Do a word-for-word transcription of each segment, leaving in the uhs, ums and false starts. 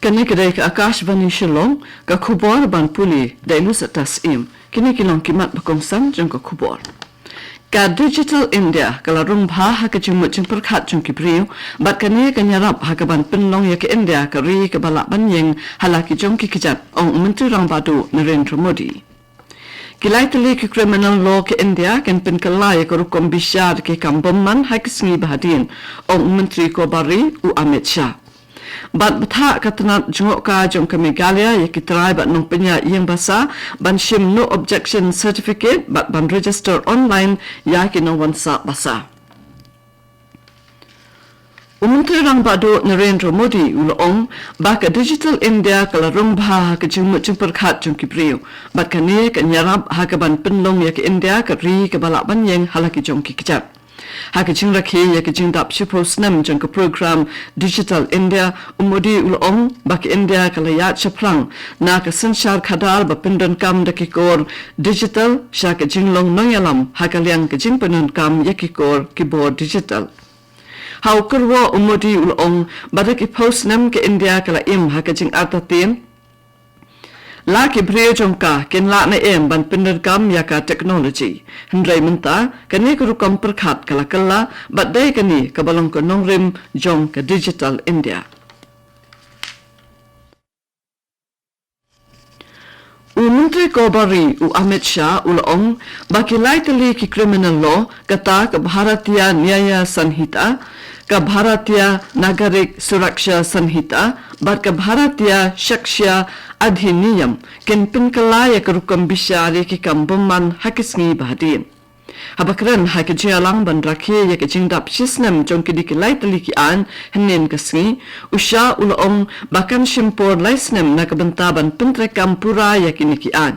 Kane ka dei ka Akashvani Shillong, ka khubor ban pule da i Lusatas Im. Kine ki long ki mat ba kongsan jong ka khubor. Ka Digital India ka la rung bha ha ka jingmut jingpyrkhat jong ki briew, bad kane kan ïarap ha ka ban pynlong ïa ka India ka ri kaba lah ban ïeng ha la ki jong ki kjat, ong u Myntri Rangbah Duh Narendra Modi. Ki lai tylli ki criminal law ka India kin pynkylla ïa ka rukom bishar ki kam bymman ha ki sngi ba hadien, ong u Myntri Kobar Ri u Amit Shah. Bad bthah ka tnat jngohkai jong ka Meghalaya ïa ki trai bad nongpynïaid ïing basa ban shim no objection certificate bad ban register online ïa ki nongwan sah basa. U Myntri Rangbah Duh Narendra Modi u la ong ba ka Digital India ka la rung bha ha ka jingmut jingpyrkhat jong ki briew, bad kane kan ïarap ha ka ban pynlong ïa ka India ka ri kaba lah ban ïeng ha la ki jong ki kjat. Ha ka jingrakhe ïa ka jingdap shiphew snem jong ka program Digital India, u Modi u la ong ba ka India ka la ïaid shaphrang na ka synshar khadar ba pyndonkam da ki kor digital sha ka jinglong nongïalam ha ka liang ka jingpyndonkam ïa ki kor ki bor digital. Ha u kyrwoh u Modi u la ong ba da ki phew snem ka India ka la im ha ka jingartatien. La ki briew jong ka kin lah ne em ban pyndonkam ïa ka technology. Hynrei mynta kane ka rukom pyrkhat ka la kylla bad dei kane kaba long ka nongrim jong ka Digital India. U Myntri Kobar Ri u Amit Shah u la ong ba ki lai tylli ki criminal law, kata ka Bharatiya Nyaya Sanhita, ka Bharatiya Nagarik Suraksha Sanhita bad ka Bharatiya Sakshya Adhiniyam kin pynkylla ïa ka rukom bishar ïa ki kam bymman ha ki sngi ba hadien. Haba kren ha ka jingïalang ban rakhe ïa ka jingdap shi snem jong kine ki lai tylli ki aiñ hynnin ka sngi, u Shah u la ong ba kan shim por lai snem na ka bynta ban pyntreikam pura ïa kine ki aiñ.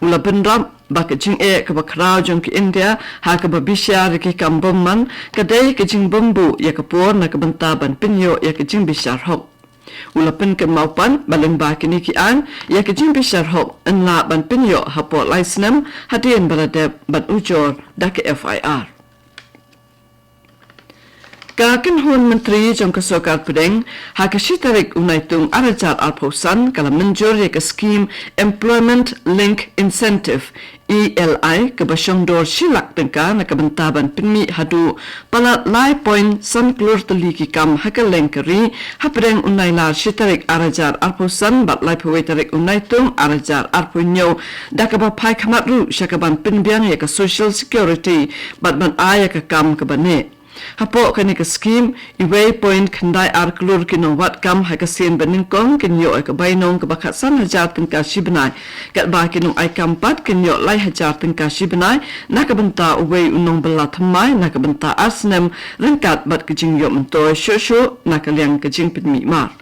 U la bynrap ba ka jingeh kaba khraw jong ka India ha kaba bishar ïa ki kam bymman ka dei ka jingbymbuh ïa ka por na ka bynta ban pynïoh ïa ka jingbishar hok. U la pynkynmaw pat ba lyngba kine ki aiñ ïa ka jingbishar hok yn lah ban pynïoh hapoh lai snem hadien ba la dep ban ujor da ka F I R. Ka kynhun myntri jong ka sorkar pdeng ha ka shi tarik u Naitung ar hajar arphew san ka la mynjur ïa ka skim Employment Link Incentive, E L I, kaba shong dor shi lak tyngka na ka bynta ban pynmih haduh palat lai point san klur tylli ki kam ha kylleng ka ri hapdeng u Nailar shi tarik ar hajar arphew san bad laiphew wei tarik u Naitung ar hajar arphew hynñiew, da kaba phai khmat ruh sha ka ban pynbiang ïa ka Social Security bad ban ai ïa ka kam kaba neh. Hapoh kane ka skim, iwei point khyndai ar klur ki nongwad kam ha ka sien banyngkong kin ïoh ïa ka bainong kaba khatsan hajar tyngka shi bnai. Katba ki nongai kam pat kin ïoh lai hajar tyngka shi bnai na ka bynta uwei u nongbylla thymmai na ka bynta ar snem ryngkat bad ka jingïoh myntoi shuh shuh na ka liang ka jingpynmih mar.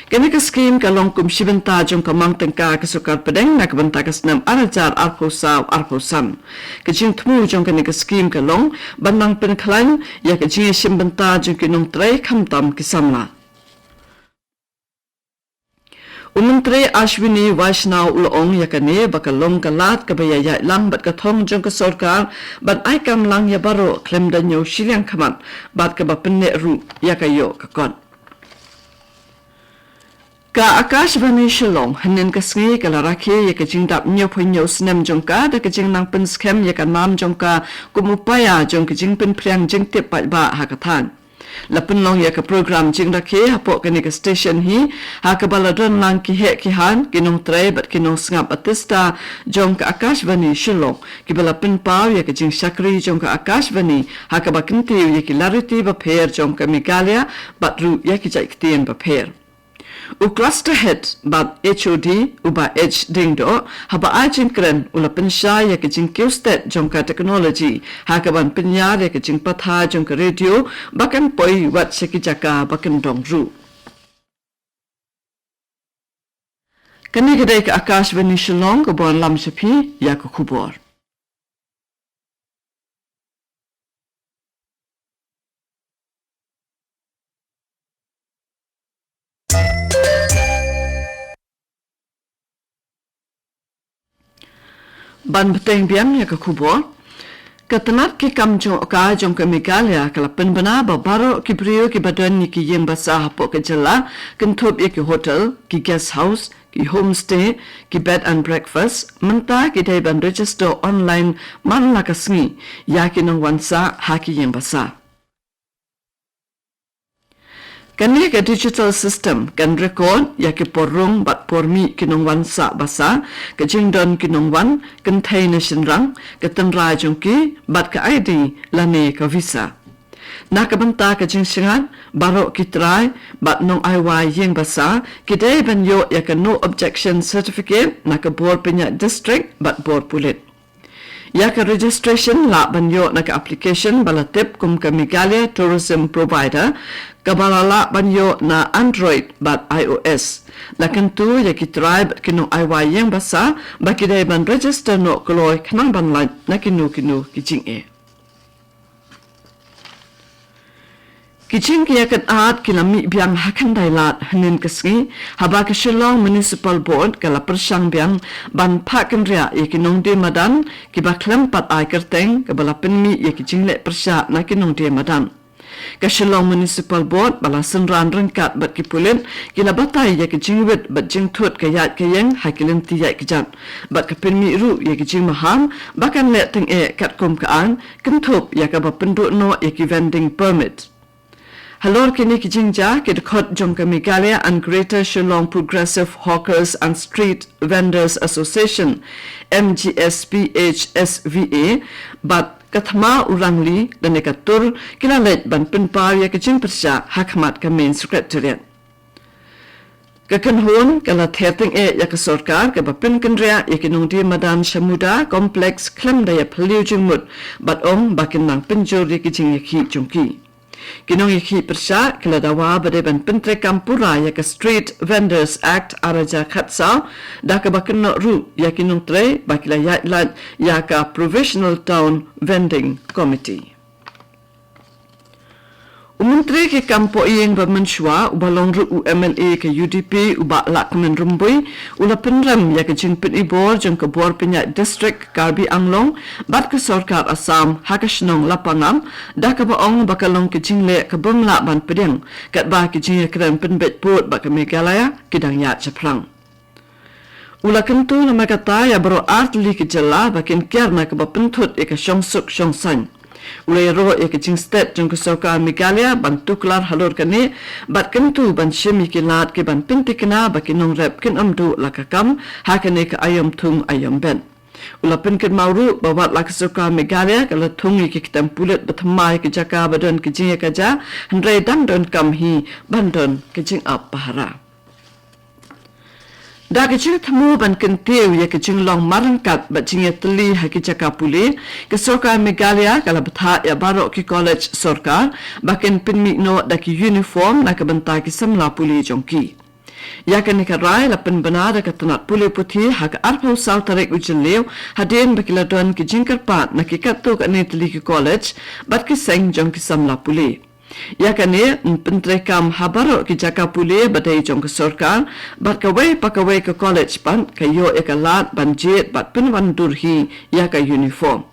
Kane ka skim ka long kum shi bynta jong ka mang tyngka ka sorkar pdeng na ka bynta ka snem ar hajar arphew saw arphew san. Ka jingthmu jong kane ka skim ka long ban nang pynkhlaiñ ïa ka jingïashim bynta jong ki nongtrei khamtam ki samla. U Myntri Ashwini Vaishnaw u la ong ïa kane ba ka long ka lad kaba ïaid lang bad ka thong jong ka sorkar ban ai kam lang ïa baroh khlem da ñiew shiliang khmat bad kaba pynneh ruh ïa ka ïoh ka kot. Ka Akashvani Shillong hynnin ka sngi ka la rakhe ïa ka jingdap hynñiewphew hynñiew snem jong ka da ka jingnang pynskhem ïa ka nam jong ka kum u paia jong ka jingpynphriang jingtip paidbah ha ka thaiñ. La pynlong ïa ka program jingrakhe hapoh kane ka station hi ha kaba la don lang ki heh ki hain, ki nongtrei bad ki nongsngap artista jong ka Akashvani Shillong kiba la pynpaw ïa ka jingshakri jong ka Akashvani ha kaba kyntiew ïa ki lariti bapher jong ka Meghalaya bad ruh ïa ki jait ktien bapher. U Cluster Head bad H O D, u Bah H Diengdoh, haba ai jingkren u la pynshai ïa ka jingkiew stet jong ka technology ha ka ban pynïar ïa ka jingpathai jong ka radio ba kan poi wat sha ki jaka ba kyndong ruh. Kane ka dei ka Akashvani Shillong kaba wanlam sha phi ïa ka khubor. Ban bteng biang ïa ka khubor. Ka tnat ki kam jngohkai jong ka Meghalaya ka la pynbna ba baroh ki briew kiba don ïa ki ïing basa hapoh ka jylla, kynthup ïa ki hotel, ki guest house, ki homestay, ki bed and breakfast, mynta ki dei ban register online man la ka sngi ïa ki nongwan sah ha ki ïing basa. Kane ka digital system kan record ïa ki por rung bad por mih ki nongwan sah basa, ka jingdon ki nongwan, kynthei ne shynrang, ka tynrai jong ki, bad ka I D lane ka visa. Na ka bynta ka jingshngaiñ, baroh ki trai bad nongai wai ïing basa ki dei ban ïoh ïa ka no objection certificate na ka bor pynïaid district bad bor pulit. Ïa ka registration lah ban ïoh na ka application ba la tip kum ka Meghalaya Tourism Provider, kaba la lah ban ïoh na Android bad I O S. La kyntu ïa ki trai bad ki nongai wai ïing basa ba ki dei ban register noh kloi khnang ban lait na kino kino ki jingeh. Ki jingïakynad ki la mih biang ha khyndai lad hynnin ka sngi, haba ka Shillong Municipal Board ka la pyrshang biang ban phah kynriah ïa ki nongdie madan kiba khlem pat ai kyrteng, kaba la pynmih ïa ki jingleh pyrshah na ki nongdie madan. Ka Shillong Municipal Board ba la synran ryngkat bad ki pulit ki la batai ïa ki jingwit bad jingthut ka ïaid ka ïeng ha ki lynti ïaid kjat, bad ka pynmih ruh ïa ki jingmaham ba kan leh tyngeh katkum ka aiñ, kynthup ïa kaba pynduh noh ïa ki vending permit. Halor kine ki jingjia, ki dkhot jong ka Meghalaya and Greater Shillong Progressive Hawkers and Street Vendors Association, M G S P H S V A, bad ka Thma U Rangli lane ka Tur ki la leit ban pynpaw ïa ka jingpyrshah ha khmat ka Main Secretariat. Ka kynhun ka la ther tyngeh ïa ka sorkar kaba pynkynriah ïa ki nongdie madan sha Muda Complex khlem da ïa phylliew jingmut, bad ong ba kin nang pynjur ïa ki jingïakhih jong ki. Ki nongïakhih pyrshah ki la dawa ba dei ban pyntreikam pura ïa ka Street Vendors Act ar hajar khatsaw, da kaba kynnoh ruh ïa ki nongtrei ba ki la ïaid lait ïa ka Provisional Town Vending Committee. U Myntri ki kam poh ïing ba mynshuwa, uba long ruh u M L A ka U D P, u Bah Lahkmen Rymbui, u la pynrem ïa ka jingpynibor jong ka bor pynïaid district Karbi Anglong bad ka sorkar Assam ha ka shnong Lapangap, da kaba ong ba ka long ka jingleh ka bym lah ban pdiang, katba ki jingïakren pynbeit pud bad ka Meghalaya ki dang ïaid shaphrang. U la kyntu namar kata ïa baroh ar tylli ki jylla ba kin kiar na kaba pynthut ïa ka shongsuk shongsaiñ. U la ïaroh ïa ka jingstet jong ka sorkar Meghalaya ban tuklar halor kane, bad kyntu ban shim ïa ki lad ki ban pynthikna ba ki nongrep kin ym duh la ka kam ha kane ka aïom thung aïom bet. U la pynkynmaw ruh ba wat la ka sorkar Meghalaya ka la thung ïa ki ktem pulit ba thymmai ïa ka jaka ba don ka jingïakajia, hynrei dang donkam hi ban don ka jingap pahara. Da ka jingthmu ban kyntiew ïa ka jinglong marryngkat bad jingïatylli ha ki jaka pule, ka sorkar Meghalaya ka la bthah ïa baroh ki college sorkar ba kin pynmih noh da ki uniform na ka bynta ki samla pule jong ki. Ïa kane ka rai la pynbna da ka tnat pule puthi ha ka arphew saw tarik u Jylliew, hadien ba ki la don ki jingkyrpad na ki katto katne tylli ki college bad ki seng jong ki samla pule. Ïa kane yn pyntreikam ha baroh ki jaka pule ba dei jong ka sorkar, bad kawei pa kawei ka college pat ka ïoh ïa ka lad ban jied bad pynwandur hi ïa ka uniform.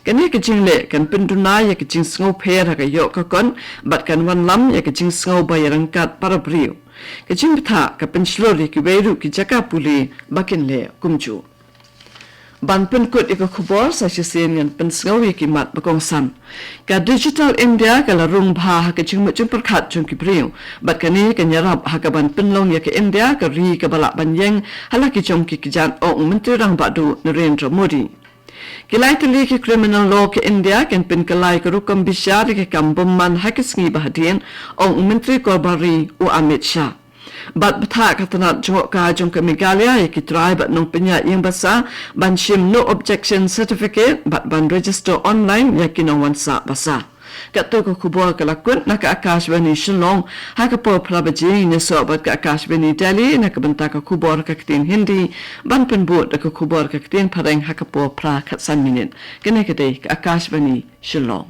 Kane ka jingleh kan pynduna ïa ka jingsngew pher ha ka ïoh ka kot, bad kan wanlam ïa ka jingsngew ba ïaryngkat para briew. Ka jingbthah ka pynshlur ïa kiwei ruh ki jaka pule ba kin leh kumjuh. Ban pynkut ïa ka khubor, sa shisien ngan pynsngew ïa ki mat ba kongsan. Ka Digital India ka la rung bha ha ka jingmut jingpyrkhat jong ki briew, bad kane kan ïarap ha kaban pynlong ïa ka India ka ri kaba lah ban ïeng ha la ki jong ki kjat, ong u Myntri Rangbah Duh Narendra Modi. Ki lai tylli ki criminal law ka India kin pynkylla ïa ka rukom bishar ïa ka kam bymman ha ki sngi ba hadien, ong u Myntri Korbari u Amit Shah. Bad bthah ka tnat jngohkai jong ka Meghalaya ïa ki trai bad nongpynïaid ïing basa ban shim no objection certificate bad ban register online ïa ki nongwan sah basa. Katto ka khubor ka la kut na ka Akashvani Shillong ha ka por phra baje, ngin ïasoh bad ka Akashvani Delhi na ka bynta ka khubor ka ktien Hindi, ban pynbud da ka khubor ka ktien Phareng ha ka por phra khatsan minit. Kane ka dei ka Akashvani Shillong.